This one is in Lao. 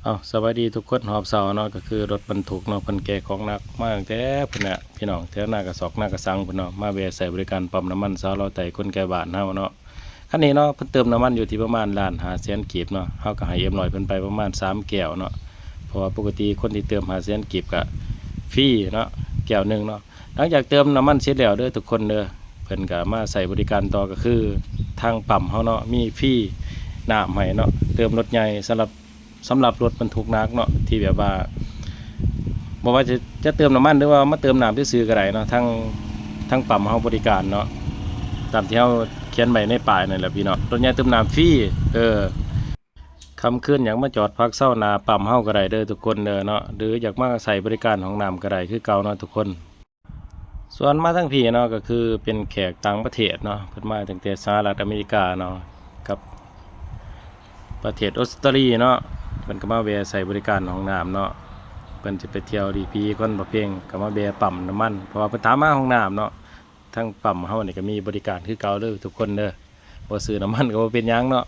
ເອົາ ສະບາຍດີທຸກຄົນຮອບເຊົ້າເນາະ ກໍຄືລົດບັນທຸກເນາະ ເພິ່ນແກ່ຂອງໜັກມາຕັ້ງແຕ່ພຸ້ນແຫຼະ ພີ່ນ້ອງ ແຖວນາກະຊອກນາກະສັງພຸ້ນເນາະ ມາແວະໃຊ້ບໍລິການປ້ຳນ້ຳມັນຊາວລາວໃຕ້ຄົນໃກ້ບ້ານເຮົາເນາະ. ຄັນນີ້ເນາະ ເພິ່ນເຕີມນ້ຳມັນຢູ່ທີ່ປະມານລ້ານຫ້າແສນກີບເນາະ ເຮົາກໍໃຫ້ເອັມຮ້ອຍເພິ່ນໄປປະມານສາມແກ້ວເນາະ ເພາະວ່າປົກກະຕິຄົນທີ່ເຕີມຫ້າແສນກີບກໍຟຣີເນາະ ແກ້ວໜຶ່ງເນາະ. ຫຼັງຈາກເຕີມນ້ຳມັນເສັດແລ້ວເດີທຸກຄົນເດີ ເພິ່ນກໍມາໃຊ້ບໍລິການຕໍ່ ກໍຄືທາງປ້ຳເຮົາເນາະ ມີຟຣີນ້ຳໃຫ້ເນາະ ເຕີມລົດໃຫຍ່ສຳລັບ ສຳລັບລົດບັນທຸກໜັກເນາະ ທີ່ແບບວ່າ ບໍ່ວ່າຈະ ຈະເຕີມນ້ຳມັນ ຫຼືວ່າມາເຕີມນ້ຳຊື່ໆກໍໄດ້ເນາະ ທາງ ທາງປ້ຳເຮົາບໍລິການເນາະ ຕາມທີ່ເຮົາຂຽນໄວ້ໃນປ້າຍນັ້ນແຫຼະພີ່ນ້ອງ ລົດໃຫຍ່ເຕີມນ້ຳຟຣີ ເອີ ຄ່ຳຄືນຢາກມາຈອດພັກເຊົາໜ້າປ້ຳເຮົາກໍໄດ້ເດີທຸກຄົນເດີເນາະ ຫຼືຢາກມາໃຊ້ບໍລິການຫ້ອງນ້ຳກໍໄດ້ຄືເກົ່າເນາະທຸກຄົນ. ສ່ວນມາທາງພີ້ເນາະ ກໍຄືເປັນແຂກຕ່າງປະເທດເນາະ ເພິ່ນມາຕັ້ງແຕ່ສະຫະລັດອາເມລິກາເນາະ ກັບປະເທດອົດສະຕາລີເນາະ ເພິ່ນກໍມາແວ່ໃຊ້ບໍລິການຫ້ອງນ້ຳເນາະ ເພິ່ນຈະໄປທ່ຽວດີພີຄອນພະເພັງ ກໍມາແວ່ປ້ຳນ້ຳມັນ ເພາະວ່າເພິ່ນຖາມຫາຫ້ອງນ້ຳເນາະ. ທາງປ້ຳເຮົານີ້ກໍມີບໍລິການຄືເກົ່າເດີທຸກຄົນເດີ ບໍ່ຊື້ນ້ຳມັນກໍບໍ່ເປັນຫຍັງເນາະ